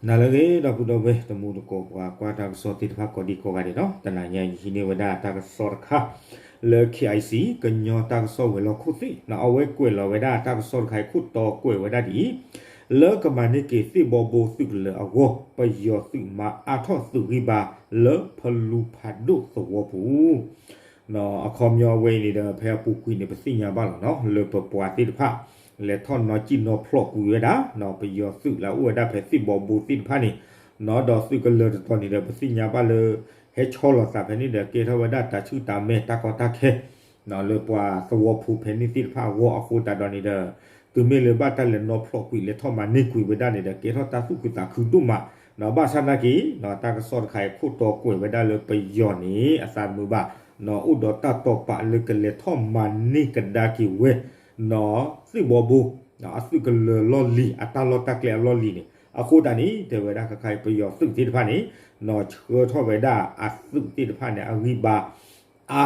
နၤလၢအဂ့ၤ ဒီပုၢ်ဒီဝဲၢ် တံၤသကိးပှၤကွၢ်တၢ်ကစီၣ်သ့ၣ်တဖၣ်ကိးဒံကိးဂၤန့ၣ်လီၤ. တနၤညါအံၤ ယဟံးန့ၢ်ဝဲဒၣ်တၢ်ကစီၣ်တခါ လၢ KIC ကညီတၢ်ကစီၣ်ဝဲၤလီၢ်ခိၣ်သ့ၣ် အဝဲကွဲးလီၤဝဲဒၣ်တၢ်ကစီၣ်တခါအံၤ ခိၣ်တီကွဲးဝဲဒၣ်ဒ်အံၤ, လၢကမၤန့ၢ်က့ၤသ့ၣ်ဘီဘိသုးကလၢၤအဂီၢ် ပယီၤသုးမၤအါထီၣ်သုးဂံၢ်ဘါလၢဖလူဖးဒိၣ်သဝီပူၤ အခီပညီအဝဲအံၤန့ၣ်ဒီး ဖဲအပူၤကွံာ်န့ၣ် ပသ့ၣ်ညါဘၣ်လီၤနီၤ လၢပပှၤသ့ၣ်တဖၣ် လဲၤထီၣ်နီၤစံၣ်နီၤဖျိးကွံာ်ဝဲဒၣ် ပယီၤသုးလၢအအိၣ်ဝဲဒၣ်ဖဲသ့ၣ်ဘီဘိသ့ၣ်တဖၣ်န့ၣ်, ဒီးသုးကလၢၤတတီၤန့ၣ်ဒီး ပသ့ၣ်ညါဘၣ်လၢ ဟဲဆီလီၤသးဖဲန့ၣ်ဒီး ကဲထီၣ်ဝဲဒၣ်တၢ်ဆူၣ်တၢ်မဲာ်တၢ်ကီတၢ်ခဲ လၢပှၤသဝီဖိဖဲန့ၣ်သ့ၣ်တဖၣ်အဂီၢ်အဃိသတးဒီးန့ၣ်ဒီး တုၤမ့ၢ်လၢဘၣ်တၢ်လဲၤနီၤဖျိးကွံာ် လဲၤထီၣ်မၤန့ၢ်ကွံာ်ဝဲဒၣ်န့ၣ်ဒီး ကဲထီၣ်တၢ်သူၣ်ခုသးခုဒိၣ်မး, ဘၣ်ဆၣ်နာ်က့ တၢ်ကစီၣ်တခါအံၤခိၣ်တီကွဲးဝဲဒၣ်လၢပယီၤန့ၣ် အသးမုာ်ဘၣ် အိၣ်ဒီးတၢ်တိာ်ပာ်လၢကလဲၤထီၣ်မၤန့ၢ်ကဒါက့ၤဝဲ သ့ၣ်ဘီဘိ အသုးကလၢၤလီၢ်လံၤ အတၢ်လီၢ်တၢ်ကျဲအလီၢ်လံၤန့ၣ် အဃိသတးန့ၣ် တဲဝဲဒၣ်ခဲခါအံၤ ပယီၤသုးသ့ၣ်တဖၣ်န့ၣ် ဆှၢထီၣ်ဝဲဒၣ်အသုးသ့ၣ်တဖၣ်န့ၣ် အဂံၢ်ဘါ အါ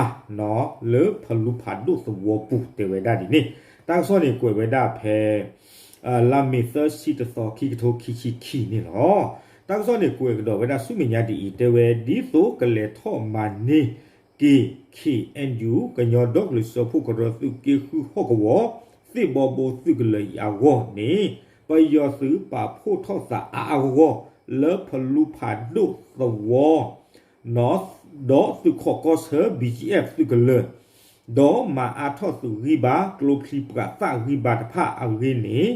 လၢဖလူဖးဒိၣ်သဝီပူၤ တဲဝဲဒၣ်ဒ်န့ၣ်, တၢ်ကစီၣ်န့ၣ်ကွဲးဝဲဒၣ်ဖဲ လါမ့ၤသၢဆံတသီ ခံကထိခံဆံခံန့ၣ်လီၤ. တၢ်ကစီၣ်န့ၣ်ကွဲးကဒီးဝဲဒၣ်ဆူမဲာ်ညါဒ်အံၤ တဲဝဲ ဒ်သိးကလဲၤထီၣ်မၤန့ၢ်က့ၤ KNU ကညီဒီကလုာ်စၢဖှိၣ်ကရၢသုးက့ဃုဟီၣ်ကဝီၤ သ့ၣ်ဘီဘိသုးကလၢၤအံၤအဂီၢ်န့ၣ် ပယီၤသုးပာ်ဖှိၣ်ထီၣ်သးအါအါဂီၢ်ဂီၢ် လၢဖလူဖးဒိၣ်သဝီ ဒီးသုးခိးကီၢ်ဆၢ BGF သုးကလၢၤ ဒီးမၤအါထီၣ်သုးဂံၢ်ဘါ ကျိချံပှၤသၣ်ဂံၢ်ဘါတဖၣ်အဂ့ၢ်န့ၣ်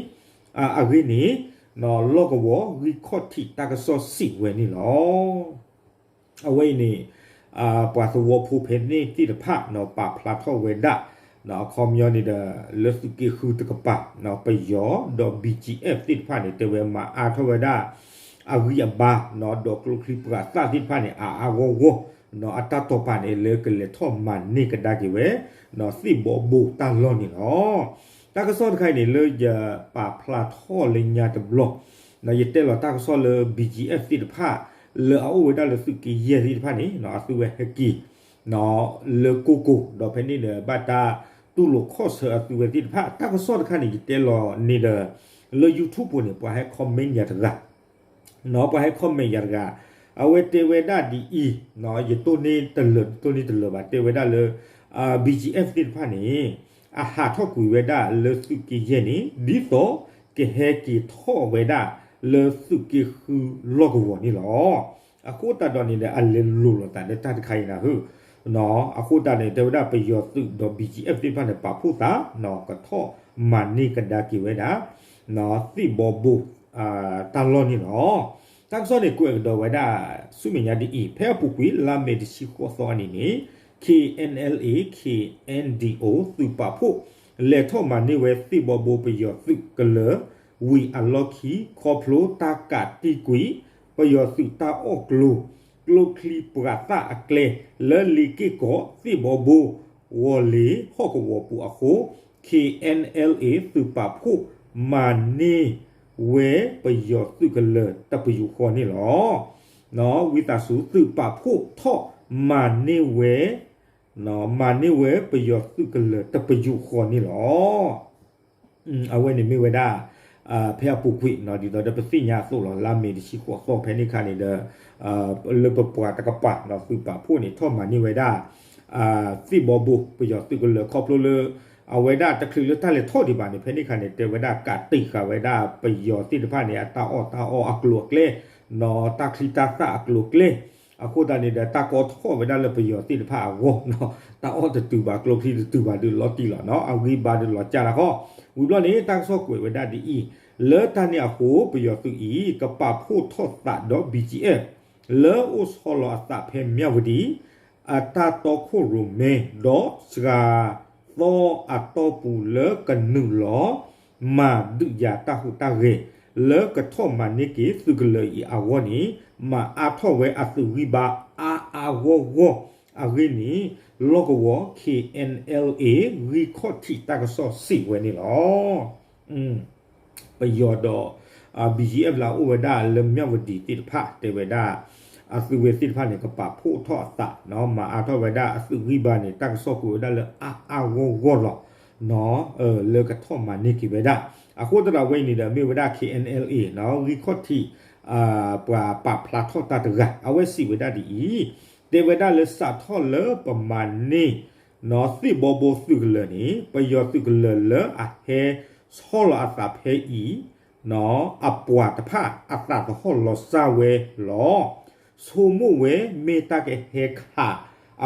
အဂ့ၢ်န့ၣ် လီၢ်ကဝီၤဂံၢ်ခီၣ်ထံးတၢ်ကစီၣ်စံးဝဲန့ၣ်လီၤ. အဝဲအံၤန့ၣ် ပှၤသဝီဖိဖဲန့ၣ်သ့ၣ်တဖၣ် ပာ်ဖျါထီၣ်ဝဲဒၣ် အခီပညီန့ၣ်ဒီး လၢသုးက့ဃုတကပၤ ပယီၤဒီး BGF သ့ၣ်တဖၣ်န့ၣ် တဲဝဲမၤအါထီၣ်ဝဲဒၣ် အဂံၢ်အဘါ ဒီးကျိချံပှၤသၣ်သ့ၣ်တဖၣ်န့ၣ် အါအါဂီၢ်ဂီၢ် အတၢ်တိာ်ပာ်န့ၣ် လၢကလဲၤထီၣ်မၤန့ၢ်ကဒါက့ၤဝဲ သ့ၣ်ဘီဘိတၢ်လီၢ်န့ၣ်လီၤ. တၢ်ကစီၣ်တခါအံၤန့ၣ် လၢယပာ်ဖျါထီၣ်လၢညါတဘျီ ယတဲလီၤတၢ်ကစီၣ်လၢ BGF သ့ၣ်တဖၣ် လၢအအိၣ်ဝဲဒၣ်လၢသုးက့ယဲၢ်သ့ၣ်တဖၣ်န့ၣ် အသုဝဲဟဲက့ၤ လၢကိၢ်ကိၢ် ဒီးဖဲန့ၣ်ဒီး ဘၣ်တၢ်တူၢ်လိာ်ခီၣ်ဆၢအသုဝဲသ့ၣ်တဖၣ် တၢ်ကစီၣ်တခါန့ၣ် ယတဲလီၤန့ၣ်ဒီး လၢ YouTube ပူၤန့ၣ် ပှၤဟဲ comment ယၤတဂၤ ပှၤဟဲ comment ယၤတဂၤ အဝဲတဲဝဲဒၣ်ဒ်အံၤ ယတိၢ်န့ၢ်တလၢာ် တိၢ်န့ၢ်တလၢာ်ဘၣ် တဲဝဲဒၣ်လၢ BGF သ့ၣ်တဖၣ်န့ၣ် အဟးထီၣ်ကွံာ်ဝဲဒၣ်လၢသုးက့ယဲၢ်န့ၣ် ဒ်သိးကဟဲက့ၤထီၣ်ဝဲဒၣ်လၢသုးက့ဃုလီၢ်ကဝီၤန့ၣ်လီၤ. အဃိသတးဒီးန့ၣ်ဒီး အလဲၤလိၤလိာ်သးလၢတၢ်တခါအံၤနၤဧၢ အဃိသတးန့ၣ် တဲဝဲဒၣ်ပယီၤသုးဒီး BGF သ့ၣ်တဖၣ်န့ၣ် ပာ်ဖှိၣ်သး ကထီၣ်မၤန့ၢ်ကဒါက့ၤဝဲဒၣ် သ့ၣ်ဘီဘိ တၢ်လီၢ်န့ၣ်လီၤ. တၢ်ကစီၣ်န့ၣ် ကွဲးကဒီးဝဲဒၣ် ဆူမဲာ်ညါဒ်အံၤ ဖဲအပူၤကွံာ် လါမ့ၤတဆံဃိးသီအနံၤန့ၣ် KNLA KNDO သုးပာ်ဖှိၣ် လဲၤထီၣ်မၤန့ၢ်ဝဲသ့ၣ်ဘီဘိပယီၤသုးကလၢၤ ဝံၤအလီၢ်ခံ ခီဖျိတၢ်ကးတံာ်ကွံာ် ပယီၤသုးတၢ်အီၣ်ကျိ ကျိချံပှၤသၣ်အကျဲ လၢလ့က့ၢ်ကီးသ့ၣ်ဘီဘိ ဝီၤလ့ၤဟီၣ်ကဝီၤပူၤအဃိ KNLA သုးပာ်ဖှိၣ် မၤန့ၢ်ဝဲပယီၤသုးကလၢၤတပယူာ်ဃီန့ၣ်လီၤ. ဝံသးစူၤ သုးပာ်ဖှိၣ်ထီၣ်မၤန့ၢ်ဝဲ မၤန့ၢ်ဝဲပယီၤသုးကလၢၤတပယူာ်ဃီန့ၣ်လီၤ. အဝဲန့ၣ်မ့ၢ်ဝဲဒၣ် ဖဲအပူၤကွံာ် ဒ်သိးဒီးပသ့ၣ်ညါအသိးလီၤ လါမ့ၤတဆံဃိးသီဖဲန့ၣ်ခါန့ၣ်ဒီး လၢပပှၤတကပၤ သုးပာ်ဖှိၣ်န့ၣ် ထီၣ်မၤန့ၢ်ဝဲဒၣ် သ့ၣ်ဘီဘိ ပယီၤသုးကလၢၤခီဖျိလၢ အဝဲဒၣ်တချုးလၢတၢ်လဲၤထီၣ်ဒံးဘၣ်န့ၣ် ဖဲန့ၣ်ခါန့ၣ် တဲဝဲဒၣ်ကးတံာ်ဃာ်ဝဲဒၣ်ပယီၤသ့ၣ်တဖၣ်န့ၣ် အတၢ်အီၣ်တၢ်အီအကျိၤအကျဲ တၢ်ချံတၢ်သၣ်အကျိၤအကျဲ အဃိသတးန့ၣ်ဒီး တၢ်ကီထီၣ်ဝဲဒၣ်လၢပယီၤသ့ၣ်တဖၣ်အဂီၢ် တၢ်အီၣ်တတုၤဘၣ် ကျိချံတတုၤဘၣ်ဒီးလီၤတံၢ်လီၤနီၤ အဂံၢ်ဘါဒီးလီၤကၢ်တၢ်ဃီ ဝံၤဘျီန့ၣ် တၢ်ကစီၣ်ကွဲးဝဲဒၣ်ဒ်အံၤ လၢတၢ်န့ၣ်အဃိ ပယီၤသုးအံၤ ကပာ်ဖှိၣ်ထီၣ်သးဒီး BGF လၢအိၣ်ဆီလီၤအသးဖဲမၠၣ်ဝတံၤ အတၢ်တီခိၣ်ရိၣ်မဲ ဒီးစှၤသီအတီၢ်ပူၤလၢကနုာ်လီၤ မၤဒုးယၤတၢ်ဟူးတၢ်ဂဲၤ လၢကထီၣ်မၤန့ၢ်က့ၤသုးကလၢၤအံၤအဂီၢ်န့ၣ် မၤအါထီၣ်ဝဲအသုးဂံၢ်ဘါအါအါဂီၢ်ဂီၢ်အဂ့ၢ်န့ၣ် လီၢ်ကဝီၤ KNLA ဂံၢ်ခီၣ်ထံးတၢ်ကစီၣ်စံးဝဲန့ၣ်လီၤ. ပယီၤဒီး BGF လၢအအိၣ်ဝဲဒၣ်လၢမၠၣ်ဝတံၤသ့ၣ်တဖၣ် တဲဝဲဒၣ် အသုးဝဲသ့ၣ်တဖၣ်န့ၣ် ကပာ်ဖှိၣ်ထီၣ်အသး မၤအါထီၣ်ဝဲဒၣ်အသုးဂံၢ်ဘါန့ၣ် တၢ်ကစီၣ်ကွဲးဝဲဒၣ်လၢအါအါဂီၢ်ဂီၢ်လီၤ လၢကထီၣ်မၤန့ၢ်က့ၤဝဲဒၣ် အဃိသတးဒီးဝဲအံၤန့ၣ်ဒီး မ့ၢ်ဝဲဒၣ် KNLA ဂံၢ်ခီၣ်ထံး ပှၤပာ်ဖျါထီၣ်တၢ်တဂၤ အဝဲစံးဝဲဒၣ်ဒ်အံၤ, တဲဝဲဒၣ်လၢစးထီၣ်လၢပမၤန့ၢ် သ့ၣ်ဘီဘိသုးကလၢၤန့ၣ် ပယီၤသုးကလၢၤလၢအဟဲဆီလီၤအသးဖဲအံၤ အပှၤတဖၣ်အသးသဟီၣ်လီၤစၢ်ဝဲလီၤ. ဆိကမိၣ်ဝဲမ့ၢ်တၢ်ကဟဲခး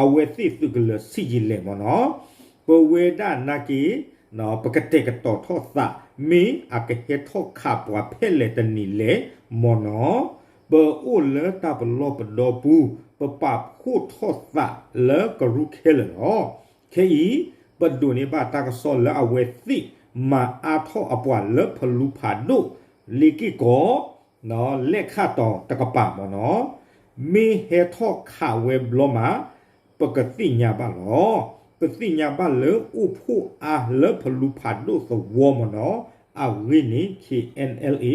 အဝဲသ့ၣ်သုးကလၢၤဆံးယံာ်လဲၣ်မ့ၢ်နီၤ. ပဝဲဒၣ်နာ်က့ ပကတဲာ်ကတီၤထီၣ်သး မ့ၢ်အကဟဲထီၣ်ခးပှၤဖဲလဲၣ်တနံၤလဲၣ်မ့ၢ်နီၤ. ပအိၣ်လၢတၢ်ပလီၢ်ပဒီပူၤ ပပာ်ဖှိၣ်ထီၣ်သးလၢကရူၢ်ခဲလၢာ်လီၤ. ခဲအံၤ ပဒိးန့ၢ်ဘၣ်တၢ်ကစီၣ်လၢအဝဲသ့ၣ်မၤအါထီၣ်အပှၤလၢဖလူဖးဒိၣ် လ့က့ၢ်ကီး လဲၣ်ခၣ်တီၤတကပၤမ့ၢ်နီၤ. မ့ၢ်ဟဲထီၣ်ခးဝဲဘျီမး ပကသ့ၣ်ညါဘၣ်လီၤ. ပသ့ၣ်ညါဘၣ်လၢအိၣ်ဖှိၣ်အါလၢဖလူဖးဒိၣ်သဝီမ့ၢ်နီၤ. အဂ့ၢ်န့ၣ် KNLA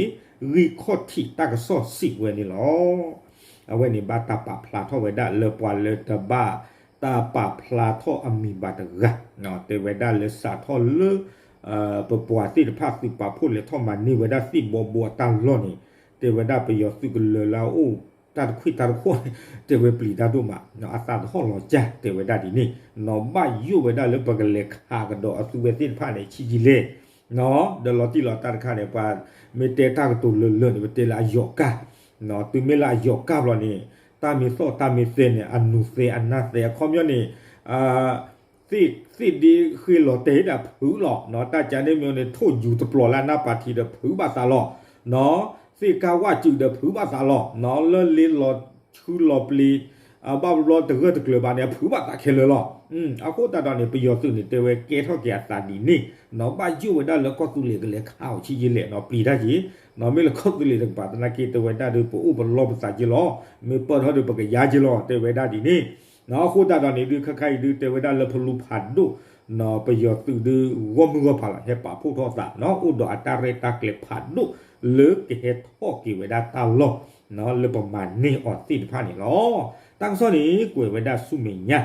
ဂံၢ်ခီၣ်ထံးတၢ်ကစီၣ်စံးဝဲန့ၣ်လီၤ. အဝဲန့ၣ်ဘၣ်တၢ်ပာ်ဖျါထီၣ်ဝဲဒၣ်လၢပှၤလၢတဘၣ်တၢ်ပာ်ဖျါထီၣ်အမံၤဘၣ်တဂၤ တဲဝဲဒၣ်လၢစးထီၣ်လၢ ပပှၤသ့ၣ်တဖၣ်သုးပာ်ဖှိၣ်လဲၤထီၣ်မၤန့ၢ်ဝဲဒၣ်သ့ၣ်ဘီဘိအတၢ်လီၢ်န့ၣ် တဲဝဲဒၣ်ပယီၤသုးကလၢၤလၢအအိၣ်တၢ်တခွံၣ်တၢ်တခိၣ်န့ၣ် တဲဝဲပျံၤတၢ်ဒိၣ်မး အသးသဟီၣ်လီၤစၢ် တဲဝဲဒၣ်ဒ်န့ၣ် နီၢ်ဘၣ်ယိၣ်ဝဲဒၣ်လၢပကလဲၤခးကဒီးအသုဝဲသ့ၣ်တဖၣ်န့ၣ် ဆံးယံာ်လဲၣ် ဒီးလီၤတံၢ်လီၤတၢ်တခါန့ၣ် ပှၤမ့ၢ်တဲတၢ်ကတိၤလၢလၢာ်န့ၣ် ပတဲလၢအယီၤကၢ် တုၤမ့ၢ်လၢအယီၤကၢ်ဘျီန့ၣ် တၢ်မ့ၢ်သီၣ်တၢ်မ့ၢ်သဲန့ၣ် အနူၤသဲအနၢ်သဲ အခီပညီန့ၣ် သ့ၣ်ဒ့ဃ့လီၤတဲာ်ဒၣ်ဖုးလီၤ တၢ်ကန့ၣ်မ့ၢ်န့ၣ် ထိၣ်ယူၤတပျီၤလၢအနၢ်ပၤထံးဒီးဖုးဘၣ်သးလီၤ သ့ၣ်ကါဝၣ်စုးဒီးဖုးဘၣ်သးလီၤ လၢလ့လီၤဆူလီၤပျ့ၤ ဘၣ်ဘျီတဂၢၢ်တကျၢၤဘၣ်န့ၣ် အဖုးဘၣ်သးခဲလၢာ်လီၤ. အဃိသတးဒီးန့ၣ် ပယီၤသုးန့ၣ် တဲဝဲကဲထီၣ်က့ၤအသးဒ်န့ၣ် နီၢ်ဘၣ်ယိၣ်ဝဲဒၣ်လၢကီၢ်သူလ့ၤကလဲၤခးအီၤဆံးယံာ်လဲၣ် နီၢ်ပျံၤတၢ်က့ၤ နီၢ်မ့ၢ်လၢကီၢ်သူလ့ၤတကပၤသနာ်က့ တဲဝဲဒၣ်ဒုး ပအိၣ်ပလီၢ်ပသးက့ၤလီၤ မ့ၢ်ပၢၢ်ထီၣ်ဒုး ပကယါက့ၤလီၤ တဲဝဲဒၣ်ဒ်န့ၣ် အဃိသတးဒီးန့ၣ်ဒုး ခဲခါအံၤဒုး တဲဝဲဒၣ်လၢဖလူဖးဒိၣ် ပယီၤသုးဒုးဂီၢ်မုၢ်ဂီၢ်ဖးလီၤ ဟဲပာ်ဖှိၣ်ထီၣ်သး အိၣ်ဒီးအတၢ်ရဲၣ်တၢ်ကျဲၤဖးဒိၣ် လၢကဟဲထီၣ်က့ၤဝဲဒၣ်တၢ်လီၢ် လၢပမၤန့ၢ်အီၤသ့ၣ်တဖၣ်န့ၣ်လီၤ. တၢ်ကစီၣ်န့ၣ် ကွဲးဝဲဒၣ်ဆူမဲာ်ညါ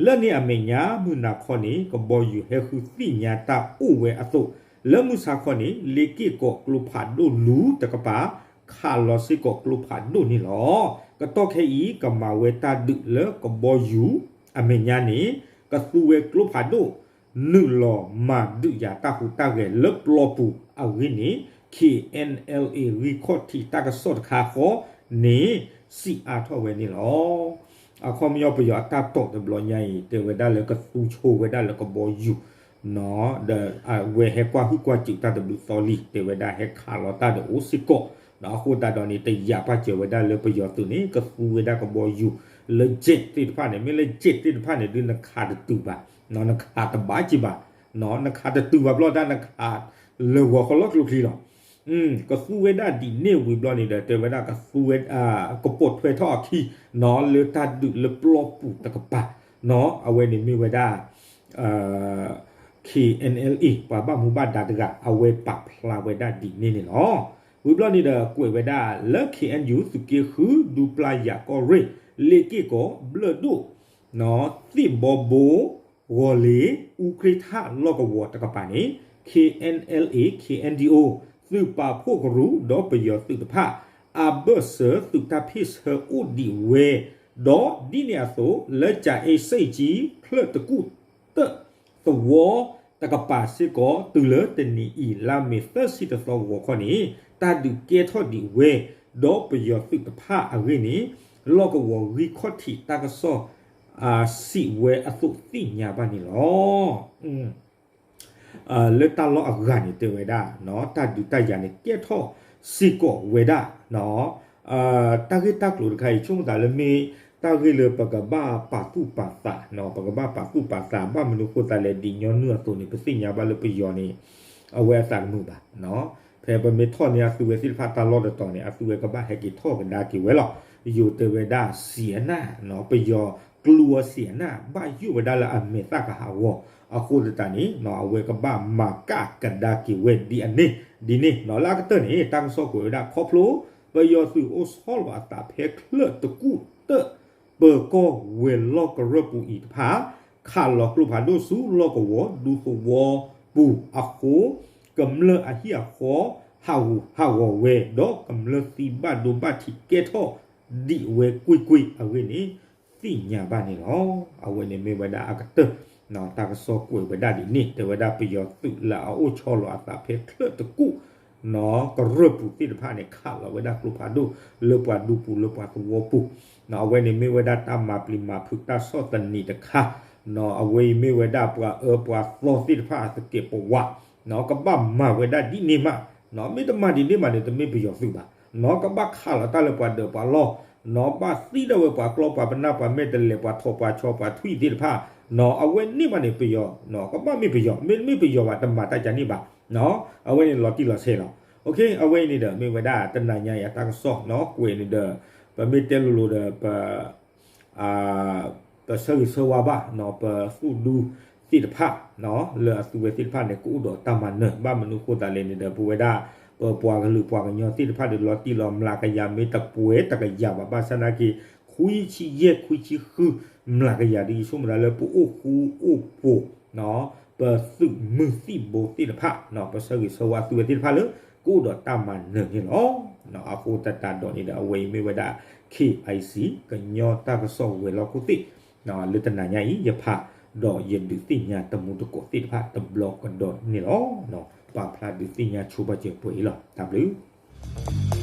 လၢန့ၣ်အမဲာ်ညါ မုၢ်နၤခီန့ၣ် ကဘီယူၤဟဲဃုသ့ၣ်ညါတၢ်အိၣ်ဝဲအသိး လၢမုၢ်ဆါခီန့ၣ် လ့က့ၢ်ကီးကျိဖးဒိၣ်လူၤတကပၤ ခးလီၤစ့ၢ်ကီးကျိဖးဒိၣ်န့ၣ်လီၤ. ကတီၢ်ခဲအံၤ ကမၤဝဲတၢ်ဒုးလၢကဘီယူၤအမဲာ်ညါန့ၣ် ကသူဝဲကျိဖးဒိၣ် နုာ်လီၤမၤဒုးယၤတၢ်ဟူးတၢ်ဂဲၤလၢပျီပူၤအဂ့ၢ်န့ၣ် KNLA ဂံၢ်ခီၣ်ထံးတၢ်ကစီၣ်တခါဃီန့ၣ် စံးအါထီၣ်ဝဲန့ၣ်လီၤ. အခီပညီပယီၤအတၢ်တိာ်တဘျီညါအံၤ တဲဝဲဒၣ်လၢကသူဆိဝဲဒၣ်လၢကဘီယူၤ ဒီးအဝဲဟဲကွၢ်ဟုၣ်ကွၢ်စူးတၢ်တဘျုးသီလံ တဲဝဲဒၣ်ဟဲခးလီၤတၢ်ဒီးအိၣ်စ့ၢ်ကီး အဃိသတးဒီးန့ၣ် တယာ်ပာ်စၢၤဝဲဒၣ်လၢပယီၤသုးန့ၣ် ကသူဝဲဒၣ်ကဘီယူၤ လၢ jet သ့ၣ်တဖၣ်န့ၣ် မ့ၢ်လၢ jet သ့ၣ်တဖၣ်န့ၣ်ဒုး နခးတတုၤဘၣ် နခးတဘၣ်က့ၤဘၣ် နခးတတုၤဘၣ်ဘျီတၢ် နခးလၢာ်ဂီၤခီလီၢ်ကျိချံလီၤ ကသူဝဲဒၣ်ဒ်န့ၣ်ဝံၤဘျီန့ၣ်ဒီး တဲဝဲဒၣ်ကသူဝဲ ကပိာ်ထွဲထီၣ်အခံ လၢတၢ်ဒုးလၢပျီပူၤတကပၤ အဝဲန့ၣ်မ့ၢ်ဝဲဒၣ် KNLA ပှၤဘၣ်မူဘၣ်ဒါတဂၤ အဝဲပာ်ဖျါဝဲဒၣ်ဒ်န့ၣ်န့ၣ်လီၤ. ဝံၤဘျီန့ၣ်ဒီး ကွဲးဝဲဒၣ်လၢ KNU သုးက့ဃု ဒူပျၢ်ယၤကီၢ်ရ့ၣ် လ့က့ၢ်ကီး ဘျၢၣ်ဒိၣ် သ့ၣ်ဘီဘိ ဂီၤလ့ၤ အူကြ့ထၣ် လီၢ်ကဝီၤတကပၤန့ၣ် KNLA KNDO သုးပာ်ဖှိၣ်ကရူၢ် ဒီးပယီၤသုးတဖၣ် အဘၢၣ်စၢၤသုးတၢ်ဖ့ၣ်ဆၢအိၣ်ဒံးဝဲ ဒီးဒ်န့ၣ်အသိး လၢကၠၤအ့စ့ၣ်ကၠံ ချၢၣ်တကူၣ်တၢၣ်သဝီတကပၤစ့ၢ်ကီး တုၤလၢတနံၤအံၤ လါမ့ၤသၢဆံတသီဂီၤခီန့ၣ် တၢ်ဒုးကဲထီၣ်ဒံးဝဲ ဒီးပယီၤသုးတဖၣ်အဂ့ၢ်န့ၣ် လီၢ်ကဝီၤဂံၢ်ခီၣ်ထံးတၢ်ကစီၣ် စံးဝဲအသိးသ့ၣ်ညါဘၣ်န့ၣ်လီၤ. လၢတၢ်လီၢ်အဂၤန့ၣ်တဲဝဲဒၣ် တၢ်ဒုးတၢ်ယၤန့ၣ် ကဲထီၣ်စ့ၢ်ကီးဝဲဒၣ် တၢ်ဂ့ၢ်တၢ်ကျိၤတခါအံၤ ဆိကမိၣ်သးလၢမ့ၢ် တၢ်ဂ့ၢ်လၢပကဘၣ်ပာ်သူၣ်ပာ်သး ပကဘၣ်ပာ်သူၣ်ပာ်သး ဘၣ်မနုၤဃိသးလဲၣ် ဒ်ညီနုၢ်အသိးန့ၣ် ပသ့ၣ်ညါဘၣ်လၢပယီၤန့ၣ် အဝဲအသးတမုာ်ဘၣ် ဖဲပမ့ၢ်ထီၣ်န့ၢ်အသုဝဲသ့ၣ်တဖၣ်တၢ်လီၢ်တတီၤန့ၣ် အသုဝဲကဘၣ်ဟဲက့ၤထီၣ်ကဒါက့ၤဝဲလီၤ. ယိၤတဲဝဲဒၣ်စံးအနၢ် ပယီၤကျူအီၤစံးအနၢ် ဘၣ်ယိၣ်ဝဲဒၣ်လၢအမဲာ်သၣ်ကဟးဂီၤ အဃိသတးန့ၣ် အဝဲကဘၣ်မၤကၣ်ကဒါက့ၤဝဲဒ်အန့ၣ် ဒ်န့ၣ် လၢအကတၢၢ်န့ၣ် တၢ်ကစီၣ်ကွဲးဝဲဒၣ်ခီဖျိ ပယီၤသုးအိၣ်ဆီလီၤအသးဖဲချၢၣ်တကူၣ်တၢၣ် ပၢၤကီၢ်ဝဲၤလီၢ်ကရၢၢ်ပူၤအံၤတဖၣ် ခးလီၤကျိဖးဒိၣ်ဆူလီၢ်ကဝီၤဒူသဝီပူၤအဃိ ကမျၢၢ်အဟံၣ်အဃီ ဟးဂူာ်ဟးဂီၤဝဲ ဒီးကမျၢၢ်သံဘၣ်ဒိဘၣ်ထံးကဲထီၣ်ဒံးဝဲကွ့ၢ်ကွ့ၢ်အဂ့ၢ်န့ၣ် သ့ၣ်ညါဘၣ်န့ၣ်လီၤ. အဝဲန့ၣ်မ့ၢ်ဝဲဒၣ်အကတၢၢ် တၢ်ကစီၣ်ကွဲးဝဲဒၣ်ဒ်န့ၣ် တဲဝဲဒၣ်ပယီၤသုးလၢအအိၣ်ဆီလီၤအသးဖဲချၢၣ်တကူၣ် ကရၢၢ်ပူၤသ့ၣ်တဖၣ်န့ၣ် ခးလီၤဝဲဒၣ်ကျိဖးဒိၣ် လၢပှၤဒူပူၤလၢပှၤသဝီပူၤ, အဝဲန့ၣ်မ့ၢ်ဝဲဒၣ်တၢ်မၤပျံၤမၤဖုးတၢ်ဆီၣ်သနံးတခါ, အဝဲအံၤမ့ၢ်ဝဲဒၣ်ပှၤအၢပှၤသီသ့ၣ်တဖၣ်အသကဲးပဝး, ကဘၣ်မၤဝဲဒၣ်ဒ်န့ၣ်မး, မ့ၢ်တမၤဒ်န့ၣ်မးန့ၣ် တမ့ၢ်ပယီၤသုးဘၣ်, ကဘၣ်ခးလီၤတၢ်လၢပှၤဒၢးပှၤလီၢ်, ဘၣ်သံဒၣ်ဝဲပှၤကျီပှၤပနၢ်ပှၤမဲာ်တဲးလဲးပှၤထိးပှၤဆီပှၤထွံၣ်သ့ၣ်တဖၣ်, အဝဲန့ၣ်မးန့ၣ်ပယီၤ, ကဘၣ်မ့ၢ်ပယီၤ, မ့တမ့ၢ်ပယီၤဘၣ် တမၤတၢ်ကန့ၣ်ဘၣ်, အဝဲန့ၣ်လီၤတံၢ်လီၤဆဲးလီၤ. အဝဲအံၤန့ၣ်ဒီး မ့ၢ်ဝဲဒၣ်တနၤညါအံၤအတၢ်ကစီၣ်နီၤ ကွဲးန့ၣ်ဒီး ပမ့ၢ်တဲလိၤလိၤဒီး ပ ပဆၢဂ့ၤဆၢဝါဘၣ် ပသုးဒူသ့ၣ်တဖၣ် လၢအသုဝဲသ့ၣ်တဖၣ်န့ၣ် ကအိၣ်ဒီးတၢ်မၤနၢၤ ဘၣ်မနုၤဃိသတးလဲၣ်န့ၣ်ဒီး ပဝဲဒၣ် ပပှၤကလုာ်ပှၤကညီသ့ၣ်တဖၣ်ဒီး လီၤတံၢ်လီၤမျးကယၤမ့ၢ်တပှဲၤတကယၤဘၣ် ဘၣ်ဆၣ်နာ်က့ ခွံဆံယဲၢ် ခွံဆံဃု မျးကယၤဒီး ယဆိကမိၣ်ဒၣ်လၢပအိၣ်ဃူအိၣ်ဖိး ပသုးမုၢ်သံၣ်ဘိသ့ၣ်တဖၣ် ပဆၢဂ့ၤဆၢဝါသုဝဲသ့ၣ်တဖၣ်လၢ ကအိၣ်ဒီးတၢ်မၤနၢၤန့ၣ်လီၤ. အဃိသတးဒီးန့ၣ်ဒီး အဝဲအံၤမ့ၢ်ဝဲဒၣ် KIC ကညီတၢ်ကစီၣ်ဝဲၤလီၢ်ခိၣ်သ့ၣ် လၢတနၤညါအံၤ ယဖးဒီးယဒုးသ့ၣ်ညါတမူတကိးသ့ၣ်တဖၣ်တဘျီကဒီးန့ၣ်လီၤ. ပာ်ဖျါဒုးသ့ၣ်ညါဆိပာ်စၢၤပှဲၤအံၤလီၤ. တၢ်ဘျုး